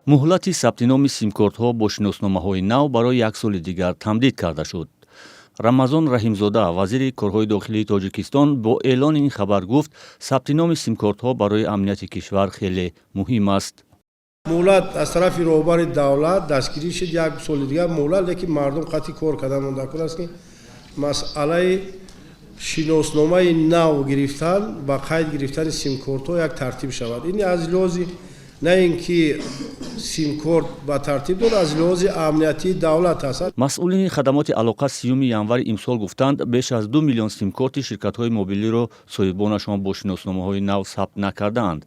Муҳлати сабти номи симкортҳо бо шиносномаҳои нав барои як соли дигар тамдид карда шуд. Рамазон Раҳимзода, вазири корҳои дохилии Тоҷикистон, бо эълони ин хабар гуфт, сабти номи симкортҳо барои амнияти кишвар хеле муҳим аст. Муҳлат аз тарафи роҳбари давлат дастгирӣ шуд, як соли дигар муҳлат, лекин мардум қатъи кор кардан монда аст, ки масъалаи шиносномаи нав гирифтан ба қайд гирифтани симкортҳо як тартиб шавад. Ин аз лиҳози на ин ки симкорт ба тартиб дор, аз лиҳози амниятии давлат аст. Масъулини хадамоти алоқа 30-юми январи имсол гуфтанд, беш аз 2 миллион симкорти ширкатҳои мобилиро соҳибонашон бо шиносномаҳои нав сабт накардаанд.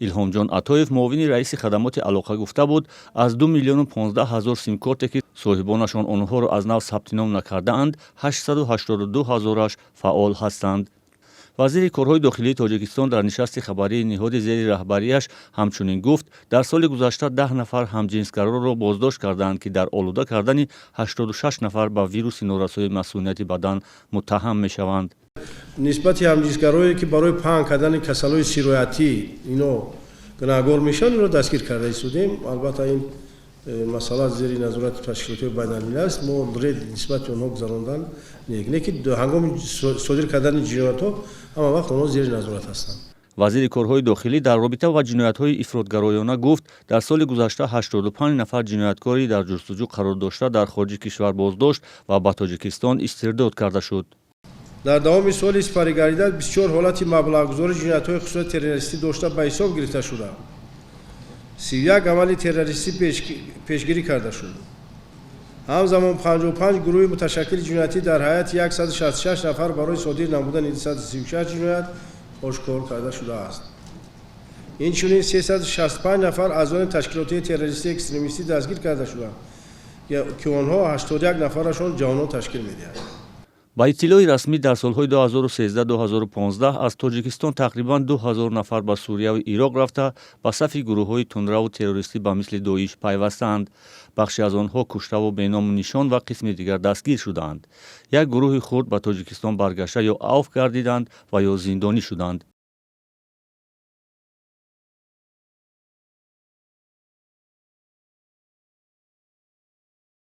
Илҳомҷон Атоев, муовини раиси хадамоти алоқа, гуфта буд, аз 2 миллиону 15 ҳазор симкорте, ки соҳибонашон онҳоро аз нав сабти ном накардаанд, 882 ҳазораш фаъол ҳастанд. Вазири корҳои дохилии Тоҷикистон дар нишасти хабарии ниҳоди зери раҳбарияш ҳамчунин гуфт, дар соли гузашта 10 нафар ҳамҷинсгароро боздошт кардаанд, ки дар олуда кардани 86 нафар ба вируси норасоии масунияти бадан муттаҳам мешаванд. Нисбати ҳамҷинсгарое, ки барои паҳн кардани касалҳои сироятӣ ино гунаҳгор мешаванд, инро дастгир карда истодем. Албатта, ин масъала зери назорати ташкилотҳои байналмилал аст. Мо рейд нисбати онҳо гузарондан не, ки ҳангоми содир кардани ҷиноятҳо ҳама вақт онҳо зери назорат ҳастанд. Вазири корҳои дохилӣ дар робита ба ҷиноятҳои ифротгароёна гуфт, дар соли гузашта 85 нафар ҷинояткори дар ҷустуҷӯ қарор дошта дар хориҷи кишвар боздошт ва ба Тоҷикистон истирдод карда шуд. Дар давоми соли сипаригардида 24 ҳолати маблағгузори ҷиноятҳои хусусияти террористӣ дошта ба ҳисоб гирифта шуда, 31 амали террористӣ пешгирӣ карда шуд. Ҳамзамон 55 гурӯҳи муташаккили ҷиноятӣ дар ҳайати 166 нафар барои содир намудани 236 ҷиноят ошкор карда шудааст. Инчунин 365 нафар аъзони ташкилотҳои террористии экстремистӣ дастгир карда шуданд, ки онҳо 81 нафарашон ҷавонон ташкил медиҳанд. Ба иттилои расмӣ, дар солҳои 2013-2015 аз Тоҷикистон тақрибан 2000 нафар ба Сурияву Ироқ рафта, ба сафи гурӯҳҳои тундраву террористӣ ба мисли Доиш пайвастаанд. Бахше аз онҳо куштаву беному нишон ва қисми дигар дастгир шудаанд. Як гурӯҳи хурд ба Тоҷикистон баргашта, ё авф гардиданд ва ё зиндонӣ шуданд.